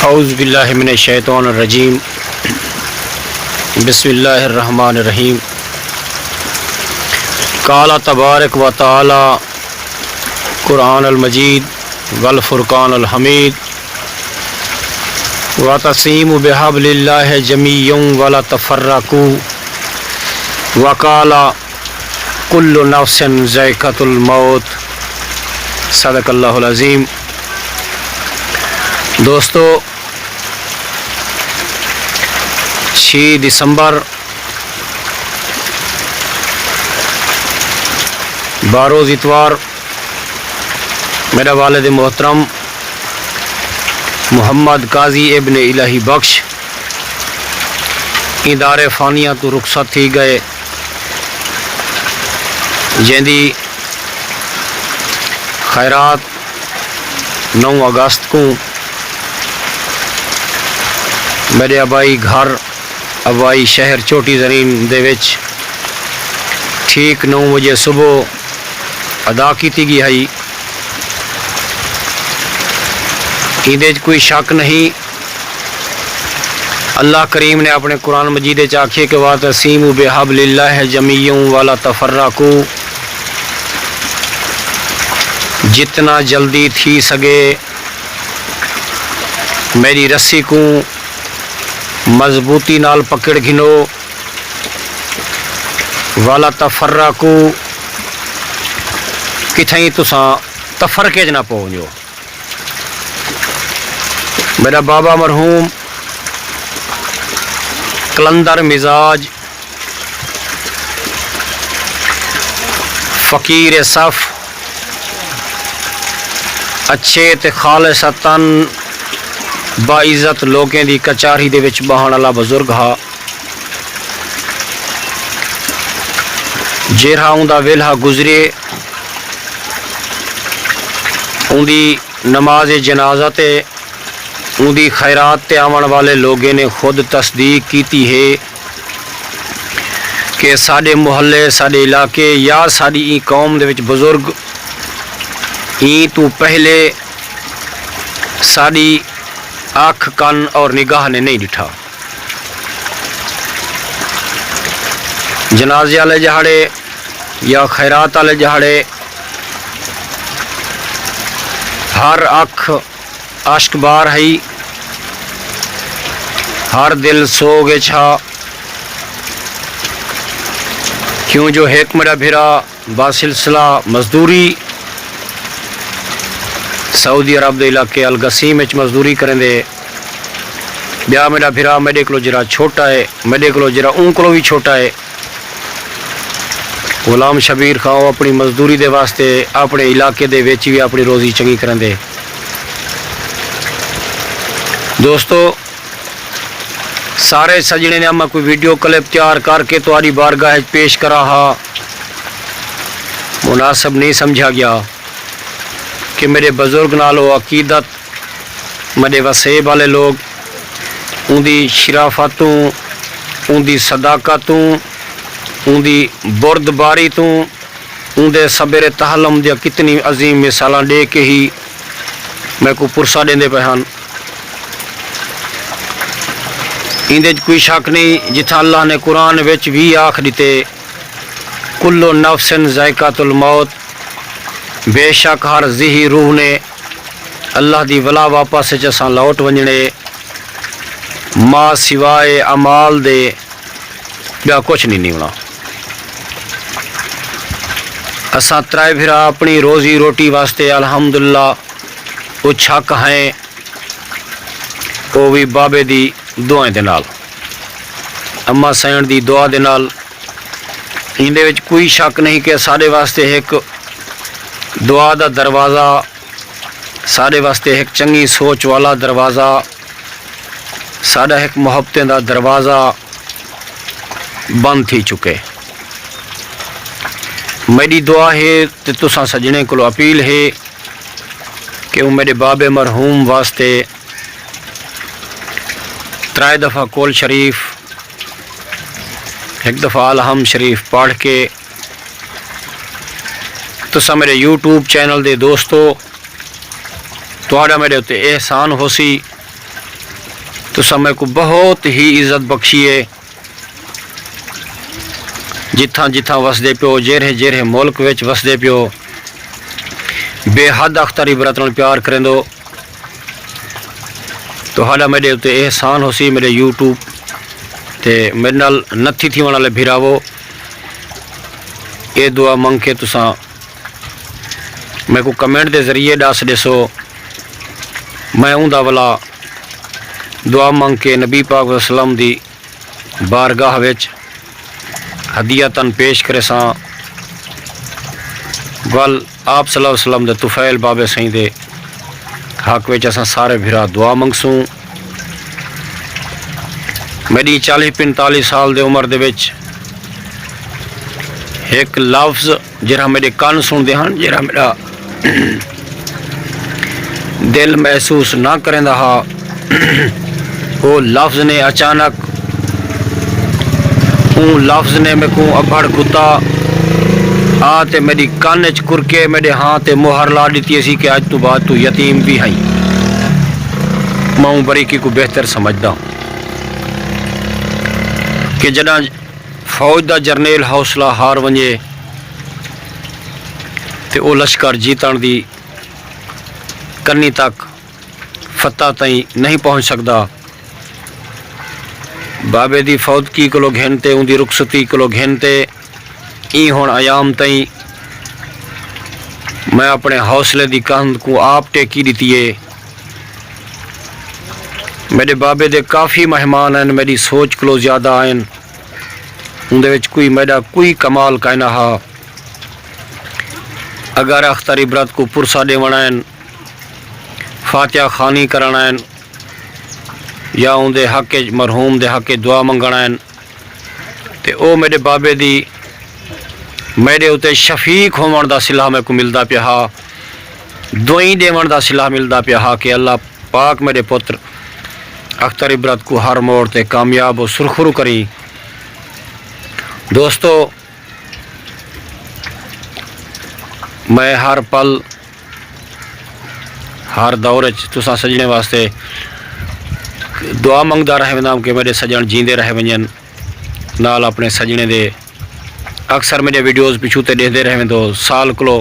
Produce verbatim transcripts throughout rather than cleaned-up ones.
اعوذ باللہ من الشیطان الرجیم۔ بسم اللہ الرحمن الرحیم۔ قال تبارک و تعالی، قرآن المجید والفرقان الحمید، واعتصموا بحبل اللہ جمیعا ولا تفرقوا، وقال کل نفس ذائقۃ الموت۔ صدق اللہ العظیم۔ دوستو، چھی دسمبر، باروز اتوار، میݙا والد محترم محمد قاضی ابن الہی بخش ایں دار فانیہ توں رخصت تھی ڳئے، جیندی خیرات نو اگست کوں میݙے آبائی گھر، آبائی شہر چوٹی زرین دے وچ ٹھیک نو وجے صبح ادا کیتی ڳئی ہئی۔ ایندے وچ کوئی شک نہیں، اللہ کریم نے اپݨے قرآن مجید وچ آکھیے کہ واعتصموا بحبل اللہ جمیعا ولا تفرقوا، جتنا جلدی تھی سڳے میݙی رسی کوں مضبوطی نال پکڑ گھنو، ولا تفرقوا، کتھائیں تساں تفرقے وچ نہ پو ونڄو۔ میݙا بابا مرحوم قلندر مزاج، فقیر صف، اچھے تے خالصتاً باعزت لوکیں دی کچہری دے وچ ٻہݨ والا بزرگ ہا۔ جیرھا اوندا ویلھا گزرے، اوندی نماز جنازہ تے اوندی خیرات تے آوݨ والے لوگیں نے خود تصدیق کیتی ہے کہ ساݙے محلے، ساݙے علاقے یا ساݙی ایں قوم دے وچ بزرگ ایں توں پہلے ساݙی اکھ، کن اور نگاہ نے نہیں ݙٹھا۔ جنازے والے ݙیہاڑے یا خیرات والے ݙیہاڑے ہر اکھ اشک بار ہئی، ہر دل سوگ اچ ہا، کیوں جو ہک میݙا بھرا باسلسلہ مزدوری سعودی عرب دے علاقے القصیم اچ مزدوری کریندے، ٻیا میݙا بھرا میݙے کولو ذرا چھوٹا ہے، میݙے کولو ذرا اوں کولو وی چھوٹا ہے، غلام شبیر خان، او اپݨی مزدوری دے واسطے اپݨے علاقے دے وچ وی اپݨی روزی چنڳی کریندے۔ دوستو، سارے سڄݨیں نے میں کوئی ویڈیو کلپ تیار کر کے تہاݙی بارگاہ وچ پیش کرا ہا، مناسب نہیں سمجھا ڳیا کہ میݙے بزرگ نال او عقیدت، میݙے وسیب والے لوگ، اوندی شرافت توں، اوندی صداقت توں، اوندی بردباری توں، اوندے صبر تحلم دیاں کتنی عظیم مثالاں ݙے کے ہی میکوں پرسہ ݙیندے پئے ہن۔ ایندے وچ کوئی شک نہیں، جتھاں اللہ نے قرآن وچ وی آکھ ݙتے، کل نفس ذائقۃ الموت، بے شک ہر ذی روح نے اللہ دی ولا واپس اچ اساں لوٹ ونڄݨے، ما سوائے اعمال دے ٻیا کجھ نہیں نکلݨا۔ اساں ترائے بھرا اپݨی روزی روٹی واسطے الحمدللہ اچھک ہیں، او وی بابے دی دعائیں دے نال، اماں سئیݨ دی دعا دے نال۔ ایندے وچ کوئی شک نہیں کہ ساݙے واسطے ہک دعا دا دروازہ، ساݙے واسطے ہک چنڳی سوچ والا دروازہ، ساݙا ہک محبتیں دا دروازہ بند تھی چکے۔ میݙی دعا ہے تے تساں سڄݨیں کولو اپیل ہے کہ او میݙے بابے مرحوم واسطے ترائے دفعہ کول شریف، ہک دفعہ الحمد شریف پڑھ کے تساں میݙے یوٹیوب چینل دے دوستو، تہاݙا میݙے اتے احسان ہوسی تساں میکوں بہت ہی عزت بخشی ہے۔ جتھاں جتھاں وسدے پیو، جیرھے جیرھے ملک وچ وسدے پیو، بے حد اختر عبرت نال پیار کریندو۔ تہاݙا میݙے اتے احسان ہوسی، میݙے یوٹیوب تے میݙے نال نتھی تھیوݨ والے بھراوو۔ اے دعا منگ کے تساں میکوں کمنٹ دے ذریعے ݙس ݙیسو۔ میں اوندا ولا دعا منگ کے نبی پاک صلی اللہ علیہ وسلم دی بارگاہ وچ ہدیتاً پیش کریساں۔ ول آپ صلی اللہ علیہ وسلم دے طفیل بابے سئیں دے حق وچ اساں سارے بھرا دعا منگسوں۔ میݙی چالیہہ پنتالیہہ سال دے عمر دے وچ ہک لفظ جیڑھا میݙے کن سݨدے ہن، جیڑھا میݙا دل محسوس نہ کریندا ہا، او لفظ نے اچانک، اوں لفظ نے میکوں ابھڑ گھتا آ تے میݙی کن اچ کرکے میݙے ہاں تے مہر لا ݙتی سی کہ اڄ توں بعد توں یتیم وی ہئیں۔ میں اوں بریکی کوں بہتر سمجھداں کہ جݙاں فوج دا جرنیل حوصلہ ہار ونڄے تے او لشکر جیتݨ دی کنی تک فتح تئیں نہیں پہنچ سڳدا۔ بابے دی فوتگی کولو گھن تے اوندی رخصتی کولو گھن تے ایں ہݨ ایام تئیں میں اپݨے حوصلے دی کندھ کوں آپ ٹیکی ݙتی ہے۔ میݙے بابے دے کافی مہمان ہن، میݙی سوچ کولو زیادہ ہن۔ اوندے وچ کوئی میݙا کوئی کمال کائنا ہا۔ اگر اختر عبرت کوں پرسہ ݙیوݨ آئن، فاتحہ خوانی کرݨ آئن یا اوندے حق اچ، مرحوم دے حق اچ دعا منگݨ آئن تے او میݙے بابے دی میݙے اتے شفیق ہووݨ دا صلہ میکوں ملدا پیا ہا، دعائیں ݙیوݨ دا صلہ ملدا پیا ہا کہ اللہ پاک میݙے پتر اختر عبرت کوں ہر موڑ تے کامیاب و سرخرو کریں۔ دوستو، میں ہر پل، ہر دور اچ تساں سڄݨیں واسطے دعا منگدا رہ وینداں کہ میݙے سڄݨ جیندے رہ ونڄن، نال اپݨے سڄݨیں دے۔ اکثر میݙے ویڈیوز پچھوں تے ݙیہدے رہ ویندو۔ سال کلو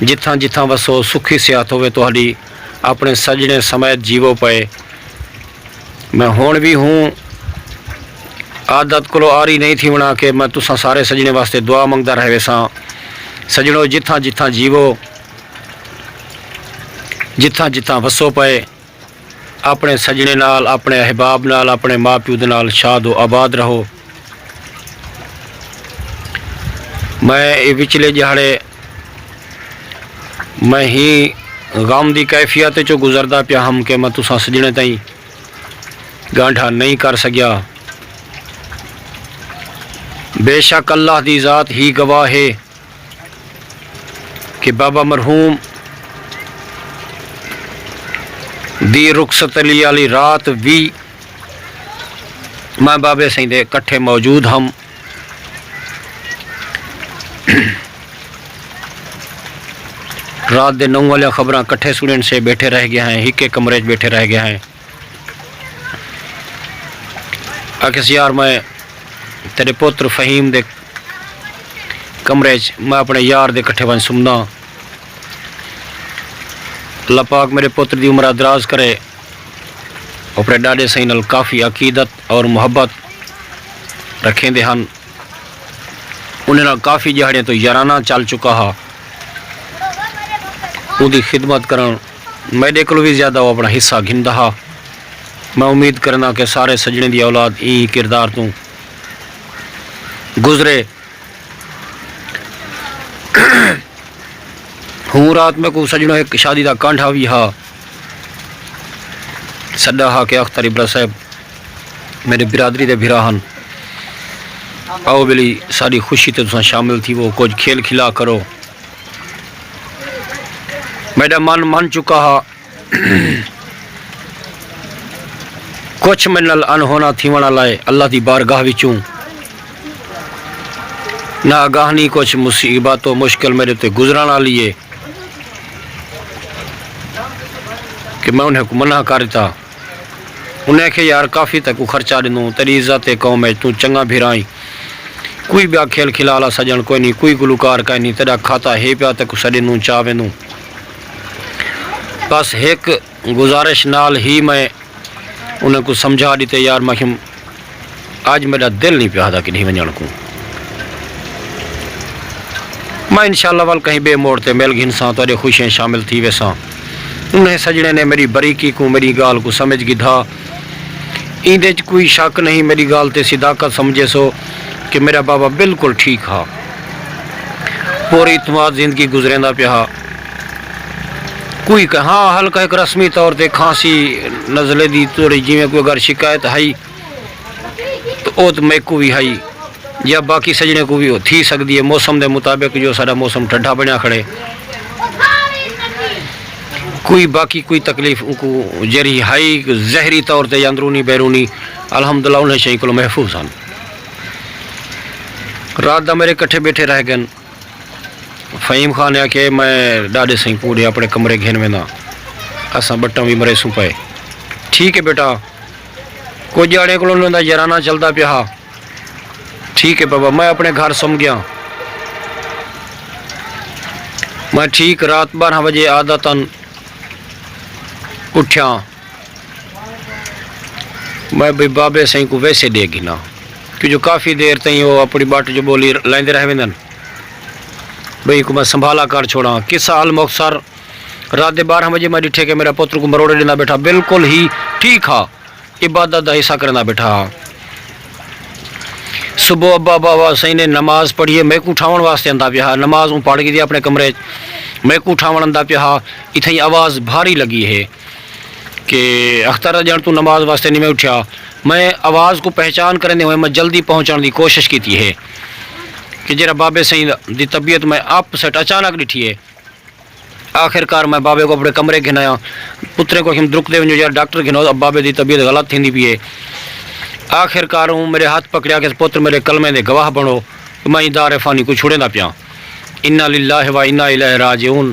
جتھاں جتھاں وسو، سکھی صحت ہووے تہاݙی، اپݨے سڄݨیں سمیت جیوو پئے۔ میں ہݨ وی ہوں، عادت کولو آری نہیں تھیوݨا کہ میں تساں سارے سڄݨیں واسطے دعا منگدا رہ ویساں۔ سڄݨو، جتھاں جتھاں جیوو، جتھاں جتھاں وسو پئے، اپݨے سڄݨیں نال، اپݨے احباب نال، اپݨے ماء پیو دے نال شاد و آباد رہو۔ میں اے وچلے ڄہاڑے میں ہی غم دی کیفیت چوں گزردا پیا ہم کہ میں تساں سڄݨیں تئیں ڳانڈھا نہیں کر سڳیا۔ بے شک اللہ دی ذات ہی گواہ ہے کہ بابا مرحوم دی رخصت علی والی رات وی میں بابے سئیں دے کٹھے موجود ہم۔ رات دے نو والیاں خبراں کٹھے سݨن سے بیٹھے رہ ڳئے ہیں، ہکے کمرے اچ بیٹھے رہ ڳئے ہیں۔ آکھیس، یار، میں تیݙے پتر فہیم دے کمرے اچ، میں اپݨے یار دے کٹھے ونڄ سمداں۔ اللہ پاک میݙے پتر دی عمر دراز کرے۔ اپݨے ݙاݙے سئیں نال کافی عقیدت اور محبت رکھیندے ہن۔ انہیں نال کافی ݙیہاڑیاں توں یارانہ چل چکا ہا۔ اوندی خدمت کرݨ میݙے کولوں وی زیادہ او اپݨا حصہ گھندا ہا۔ میں امید کریندا کہ سارے سڄݨیں دی اولاد ایں کردار توں گزرے۔ ہوں رات میکوں سڄݨو ہک شادی دا کانڈھا وی ہا، سݙا ہا کہ اختر ابرا صاحب میݙے برادری دے بھرا ہن، آؤ ویلی ساݙی خوشی تے تساں شامل تھیوو، کجھ کھیل کھلا کرو۔ میݙا من من چکا ہا، کجھ میݙے نال انہونا تھیوݨ آلا ہے۔ اللہ دی بارگاہ وچوں ناگہانی کجھ مصیبت و مشکل میݙے تے گزرݨ آلی ہے کہ میں انہیں کوں منع کر ݙتا۔ انہیں آکھیا، یار کافی تیکوں خرچہ ݙیندوں، تیݙی عزت ہے قوم اچ، توں چنڳا بھرا ہیں۔ کوئی ٻیا کھیل کھلا آلا سڄݨ کوئی نی، کوئی گلوکار کائنی، تیݙا کھاتہ ہے پیا، تیکوں سݙیندوں، چا ویندوں۔ بس ہک گزارش نال ہی میں انہیں کوں سمجھا ݙتے، یار میں آکھیم اڄ میݙا دل نی پیا ہدا کݙہیں ونڄݨ کوں۔ میں انشاءاللہ ول کہیں ٻئے موڑ تے مل گھنساں، تہاݙے خوشیاں شامل تھی ویساں۔ انہیں سڄݨے نے میݙی بریکی کوں، میݙی ڳالھ کوں سمجھ گھدا۔ ایندے اچ کوئی شک نہیں، میݙی ڳالھ تے صداقت سمجھیسو کہ میݙا بابا بالکل ٹھیک ہا، پوری اعتماد زندگی گزریندا پیا ہا۔ کوئی کہ ہاں ہلکا ہک رسمی طور تے کھانسی نزلے دی تھوڑی جیویں کوئی اگر شکایت ہئی، تو او تے میکوں وی ہئی، یا باقی سڄݨیں کوں وی تھی سڳدی ہے، موسم دے مطابق جو ساݙا موسم ٹھڈا بݨیا کھڑے۔ کوئی باقی کوئی تکلیف اونکوں جیڑھی ہئی زہری طور تے یا اندرونی بیرونی، الحمدللہ انہیں شئیں کولوں محفوظ ہن۔ رات دا میݙے کٹھے ٻیٹھے رہ ڳن۔ فہیم خان نے آکھیا، میں ݙاݙے سئیں کوں ݙے اپݨے کمرے گھن وینداں، اساں ٻٹاں وی مریسوں پئے۔ ٹھیک ہے بیٹا، کجھ آڑیں کولوں انہاں دا یارانہ چلدا پیا ہا۔ ٹھیک ہے بابا، میں اپݨے گھر سم ڳیاں۔ میں ٹھیک رات ٻارہاں وڄے عادتاً اٹھیاں۔ میں بھئی بابے سئیں کوں ویسے ݙے گھناں، کیوں جو کافی دیر تئیں او اپݨی ٻٹ جو ٻولی لائیندے رہ ویندن۔ بھئی کوں میں سنبھالا کر چھوڑاں۔ قصہ المختصر، رات دے ٻارہاں وڄے میں ݙٹھے کہ میݙا پتر کوں مروڑے ݙیندا ٻیٹھا، بالکل ہی ٹھیک ہا، عبادت دا حصہ کریندا ٻیٹھا ہا۔ صبح ابا بابا سئیں نے نماز پڑھی ہے، میکوں اٹھاوݨ واسطے آندا پیا ہا، نماز اوں پڑھ گھدی اپݨے کمرے اچ، میکوں اٹھاوݨ آندا پیا ہا، اتھائیں آواز بھاری لڳی ہے کہ اختر ڄݨ توں نماز واسطے نی میں اٹھیا۔ میں آواز کوں پہچان کریندے ہوئے میں جلدی پہنچݨ دی کوشش کیتی ہے کہ جیڑھا بابے سئیں دی طبیعت میں اپ سیٹ اچانک ݙٹھی ہے۔ آخر کار میں بابے کوں اپݨے کمرے گھن آیاں۔ پتریں کوں آکھیم درکدے ونڄو یار ڈاکٹر گھنو، اب بابے دی طبیعت غلط تھیندی پئی ہے۔ آخر کار اوں میݙے ہتھ پکڑیا کہ پتر میݙے کلمے دے گواہ بݨو کہ میں ایں دار فانی کوں چھڑیندا پیاں۔ انا للہ و انا الیہ راجعون۔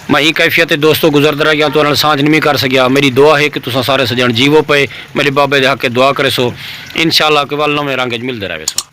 میں ایں کیفیت اچ دوستو گزردا رہ ڳیاں، تہاݙے نال سانجھ نی میں کر سڳیا۔ میݙی دعا ہے کہ تساں سارے سڄݨ جیوو پئے، میݙے بابے دے حق اچ دعا کریسو۔ انشاءاللہ کہ ول نویں رنگ اچ ملدے رہویسوں۔